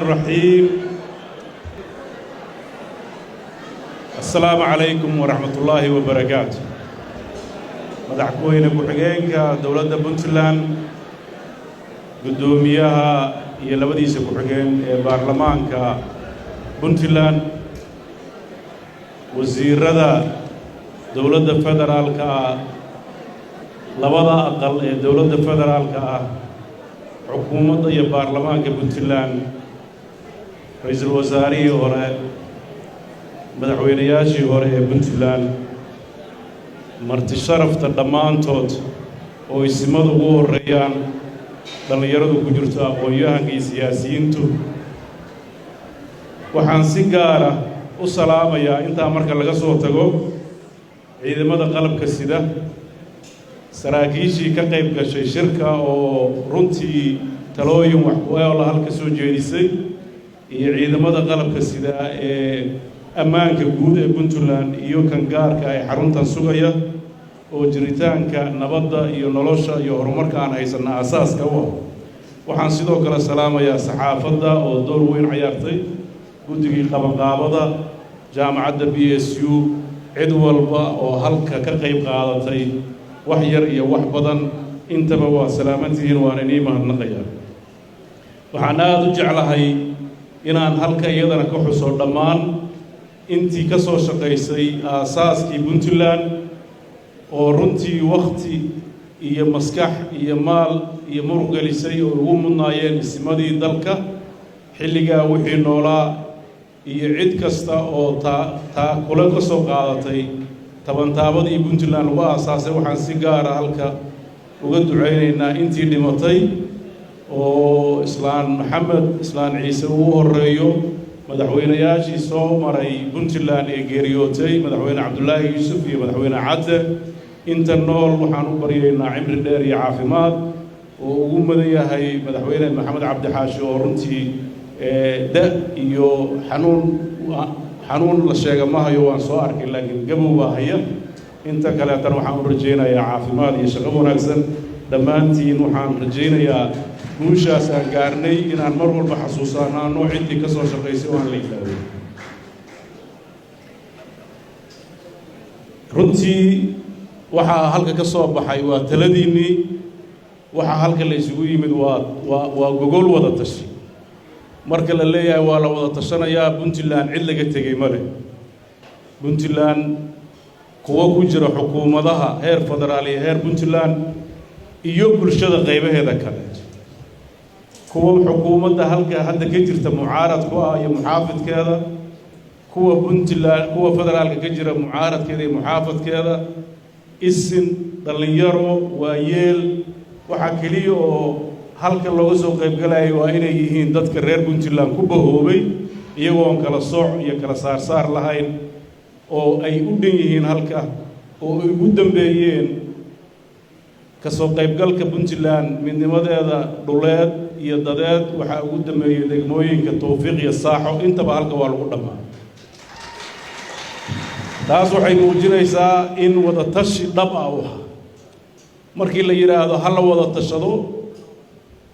الرحيم. السلام عليكم ورحمة الله وبركاته. Madaxweyne ku-xigeenka dowladda Puntland, guddoomiyaha iyo labadiisa ku-xigeen ee baarlamaanka Puntland, wasiirada dowladda federaalka ah, labada aqal ee dowladda federaalka ah, xukuumadda iyo baarlamaanka Puntland, ra-iisul wasaarihii hore, madaxweynayaashii hore ee Puntland, marti sharafta dhammaantood oo isimadu ugu horreeyaan, dhallinyaradu ku jirto, aqoon-yahanka iyo siyaasiyiintu, waxaan si gaara u salaamayaa, intaa marka laga soo tago, ciidamada qalabka sida, saraakiishii ka qayb gashay shirka oo runtii talooyin wax ku oola halka soo jeedisay, iyo ciidamada qalabka sida ee ammaanka guud ee Puntland iyo kan gaarka ee xaruntan sugaya, oo jiritaanka nabadda iyo nolosha iyo horumarka aan haysanna aasaaska u ah. Waxaan sidoo kale salaamayaa saxaafadda oo door weyn cayaartay, guddigii qabanqaabada, jaamacadda BSU, cid walba oo halka ka qayb qaadatay, wax yar iyo wax badan intaba waa salaamantihiin, waan inii mahadnaqayaa. Waxaan aada u jeclahay inaan halka iyadana ka xuso dhammaan intii ka soo shaqaysay aasaaskii Puntland, oo runtii wakhti iyo maskax iyo maal iyo muruq gelisay, oo ugu mudnaayeen isimadii dalka xilligaa wixii noolaa iyo cid kasta oo taa taa kula ka soo qaadatay tabantaabadii Puntland lagu aasaasay. Waxaan si gaara halka uga ducaynaynaa intii dhimatay, oo Islaan Maxamed Islaan Ciise ugu horeeyo, madaxweynayaashii soo maray Puntland ee geeriyootay, Madaxweyne Cabdulaahi Yuusuf iyo Madaxweyne Cadde. Inta nool waxaan u baryaynaa cimri dheer iyo caafimaad, oo ugu mudan yahay Madaxweyne Maxamed Cabdixaashi, oo runtii da iyo xanuun, xanuun la sheega ma hayo, waan soo arkay, laakiin gabow baa haya. Inta kaleetana waxaan u rajaynayaa caafimaad iyo shaqo wanaagsan. Dhammaantiin waxaan rajaynayaa guushaas aan gaarnay inaan mar walba xasuusaanaano ciddii ka soo shaqaysay oo aan la ilaawin. Runtii waxaa halka ka soo baxay waa taladiinnii. Waxaa halka la isugu yimid waa gogol wada tashi. Marka la leeyahay waa la wada tashanayaa, Puntland cid laga tegey ma leh. Puntland kuwo ku jira xukuumadaha heer federaal iyo heer Puntland iyo bulshada qaybaheeda kale, kuwa xukuumadda halka hadda ka jirta mucaarad ku ah iyo muxaafidkeeda, kuwa Puntland, kuwa federaalka ka jira mucaaradkeeda iyo muxaafadkeeda, isin, dhallinyaro, waayeel, waxaa keliya oo halka looga soo qaybgalayay waa inay yihiin dadka reer Puntland ku bahoobay, iyagoon kala sooc iyo kala saarsaar lahayn, oo ay u dhan yihiin halka, oo ay ugu dambeeyeen ka soo qaybgalka Puntland midnimadeeda dhuleed iyo dadeed. Waxaa ugu dambeeyey degmooyinka Towfiiq iyo Saaxo, intaba halka waa lagu dhammaa. Taas waxay muujinaysaa in wada tashi dhab ah u ah. Markii la yidhaahdo ha la wada tashado,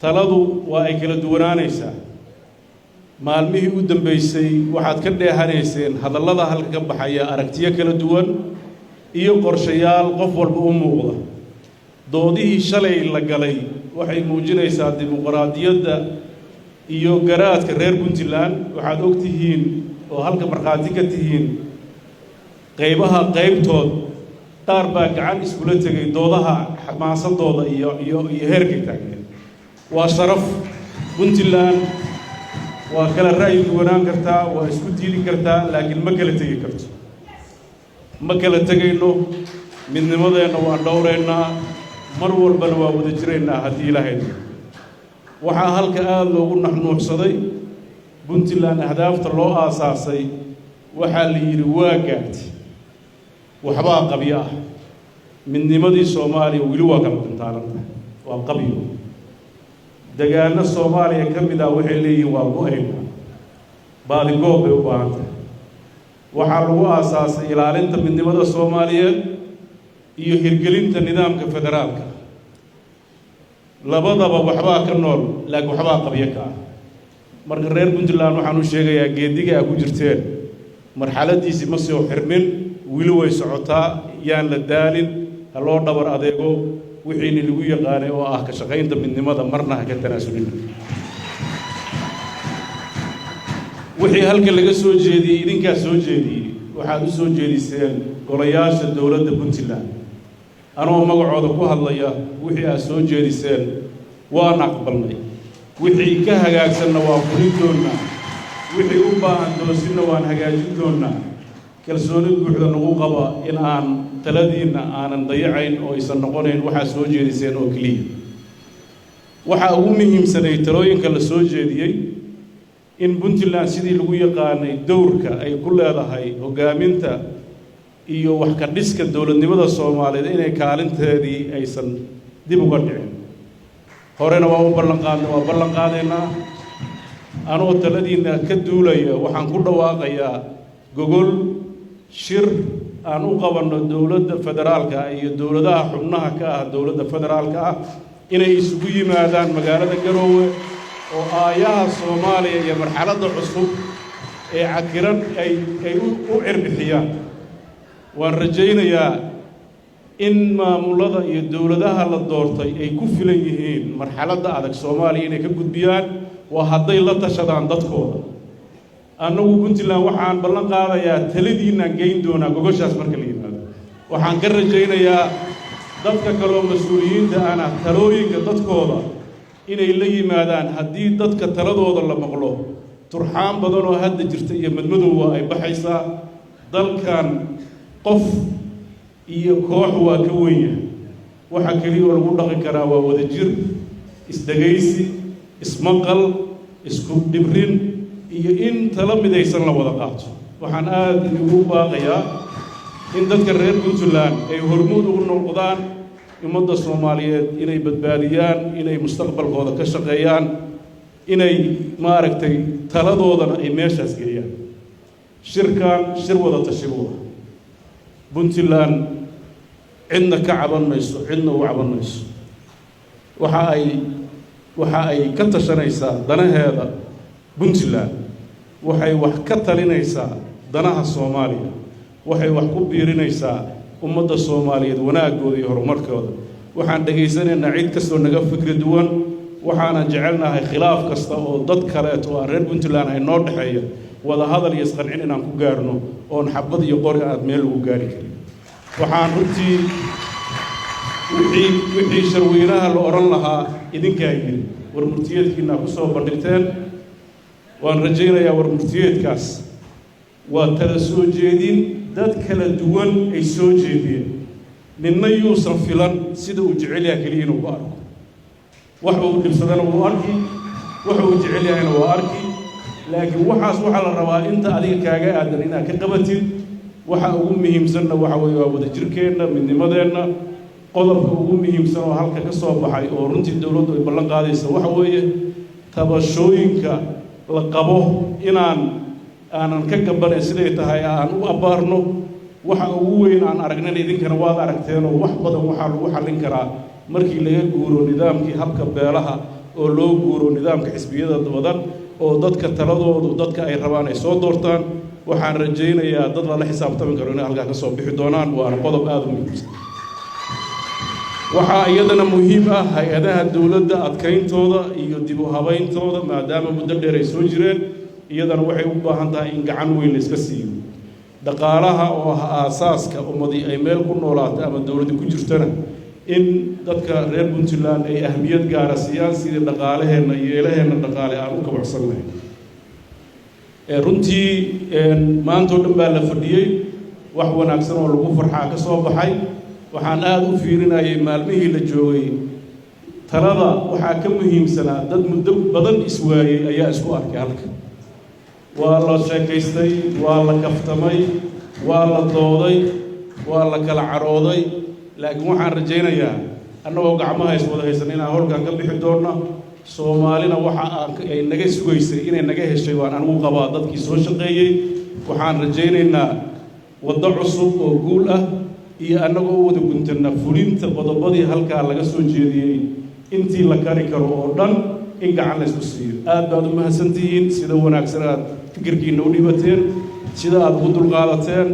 taladu waa ay kala duwanaanaysaa. Maalmihii u dambeysay waxaad ka dheehanayseen hadallada halka ka baxaya aragtiyo kala duwan iyo qorshayaal qof walba u muuqda. Doodihii shalay la galay waxay muujinaysaa dimuqraadiyadda iyo garaadka reer Puntland. Waxaad og tihiin oo halka markhaati ka tihiin, qaybaha qaybtood qaar baa gacan iskula tegay doodaha xamaasadooda iyo heerkay taagneed. Waa sharaf. Puntland waa kala ra'yi duwanaan kartaa, waa isku diidi kartaa, laakiin ma kala tegi karto. Ma kala tegayno, midnimadeenna waan dhowraynaa, mar walbana waa wada jiraynaa haddii Ilaahay. Waxaa halka aada loogu naxnuuxsaday Puntland ahdaafta loo aasaasay waxaa la yidhi waa gaartay, waxbaa qabyo ah. Midnimadii Soomaaliya weli waa kala dhintaalantahay, waa qabyo. Degaano Soomaaliya ka mid ah waxay leeyihiin waa go-ayna, baadigoob bay u baahan tahay. Waxaa lagu aasaasay ilaalinta midnimada Soomaaliyeed iyo hirgelinta nidaamka federaalka. Labadaba waxbaa ka nool, laakiin waxbaa qabyo ka ah. Marka reer Puntland waxaan u sheegayaa, geediga aa ku jirteen marxaladiisii ma soo xirmin, wili way socotaa. Yaan la daalin, ha loo dhabar adeego wixiini lagu yaqaanay oo ah ka shaqaynta midnimada, marna ha ka tanaasulina. Wixii halka laga soo jeediyey idinkaa soo jeediyey, waxaad u soo jeediseen golayaasha dowladda Puntland. Anoo magacooda ku hadlaya, wixii aad soo jeediseen waan aqbalnay, wixii ka hagaagsanna waa fulin doonnaa, wixii u baahan toosinna waan hagaajin doonnaa. Kalsooni buuxda nagu qaba in aan taladiinna aanan dayacayn oo aysan noqonayn waxaad soo jeediseen oo keliya. Waxaa ugu muhiimsanay talooyinka la soo jeediyey in Puntland sidii lagu yaqaanay dowrka ay ku leedahay hoggaaminta iyo wax ka dhiska dowladnimada Soomaaliyeed inay kaalinteedii aysan dib uga dhicin. Horena waa u ballan qaadnay, waa ballan qaadaynaa. Anoo taladiinna ka duulaya, waxaan ku dhawaaqayaa gogol shir aan u qabanno dowladda federaalka iyo dowladaha xubnaha ka ah dowladda federaalka ah inay isugu yimaadaan magaalada Garoowe oo aayaha Soomaaliya iyo marxaladda cusub ee cakiran ay u cirbixiyaan. Waan rajaynayaa in maamulada iyo dowladaha la doortay ay ku filan yihiin marxaladda adag Soomaaliya inay ka gudbiyaan, waa hadday la tashadaan dadkooda. Annagu Puntland waxaan ballan qaadayaa taladiinnaan geyn doonaa gogoshaas marka la yimaado. Waxaan ka rajaynayaa dadka kaleoo mas-uuliyiinta ana talooyinka dadkooda inay la yimaadaan. Haddii dadka taladooda la maqlo, turxaan badan oo hadda jirta iyo madmadowwa ay baxaysaa. Dalkan qof iyo koox waa ka weyn yahay. Waxa keliya oo lagu dhaqi karaa waa wadajir, isdhegaysi, ismaqal, isku dhibrin iyo in talo midaysan la wada qaato. Waxaan aada idigu baaqayaa in dadka reer Puntland ay hormuud ugu noqdaan ummadda Soomaaliyeed, inay badbaadiyaan, inay mustaqbalkooda ka shaqeeyaan, inay maaragtay taladoodana ay meeshaas geeyaan. Shirkan shir wada tashi buu ah. Puntland cidna ka caban mayso, cidna uga caban mayso. Waxa ay ka tashanaysaa danaheeda. Puntland waxay wax ka talinaysaa danaha Soomaaliya, waxay wax ku biirinaysaa ummadda Soomaaliyeed wanaaggooda iyo horumarkooda. Waxaan dhegaysanaynaa cid kastoo naga fikri duwan, waxaanan jecelnahay khilaaf kasta oo dad kaleeto oo aan reer Puntland ahay noo dhexeeya wada hadal iyo isqancin inaan ku gaarno, oon xabad iyo qori aad meel lagu gaari karin. Waxaan runtii wixii sharweynaha la odhan lahaa idinkaa yiri, war murtiyeedkiinaa ku soo bandhigteen. Waan rajaynayaa war murtiyeedkaas waa tala soo jeedin dad kala duwan ay soo jeediyeen. Ninna yuusan filan sida uu jecel yahay keliya inuu ku arko. Wax uu dhibsadana wuu arki, wax uu jecel yahayna waa arki, laakiin waxaas waxaa la rabaa inta adiga kaaga aadan inaad ka qabatid. Waxa ugu muhiimsanna waxa weeye waa wadajirkeenna, midnimadeenna. Qodobka ugu muhiimsan oo halka ka soo baxay oo runtii dowladdu ay ballan qaadaysa waxa weeye tabashooyinka la qabo inaan aanan ka gabbanayn, siday tahay aan u abbaarno. Waxa ugu weyn aan aragnayna idinkana waad aragteenoo, wax badan waxaa lagu xallin karaa markii laga guuro nidaamkii habka beelaha oo loo guuro nidaamka xisbiyada badan, oo dadka taladoodu dadka ay rabaan ay soo doortaan. Waxaan rajaynayaa dad lala xisaabtami karo inay halkaa ka soo bixi doonaan, waana qodob aada u muhiimsan. Waxaa iyadana muhiim ah hay-adaha dowladda adkayntooda iyo dib u habayntooda, maadaama muddo dheer ay soo jireen. Iyadana waxay u baahan tahay in gacan weyn la iska siiyo. Dhaqaalaha oo ah aasaaska ummadii ay meel ku noolaato ama dowladda ku jirtana, in dadka reer Puntland ay ahmiyad gaara siiyaan sidii dhaqaalaheenna iyo eelaheenna dhaqaale aan u kabacsan lahayn. Runtii maanta oo dhan baa la fadhiyey, wax wanaagsan oo lagu farxaa ka soo baxay. Waxaan aada u fiirinayay maalmihii la joogay, talada waxaa ka muhiimsanaa dad muddo badan iswaayey ayaa isku arkay halka. Waa la sheekaystay, waa la kaftamay, waa la dooday, waa la kala carooday, laakiin waxaan rajaynayaa annagoo gacmaha iswada haysan inaan howlkan ka bixi doonno. Soomaalina waxa aan ay naga sugaysay inay naga heshay waan anigu qabaa dadkii soo shaqeeyey. Waxaan rajaynaynaa waddo cusub oo guul ah iyo annagoo u wada guntana fulinta qodobadii halkaa laga soo jeediyey intii la kari karo oo dhan. In gacan la isku siiyo. Aad baad u mahadsantihiin sida wanaagsan aad fikirkiinna u dhibateen, sida aad ugu dulqaadateen.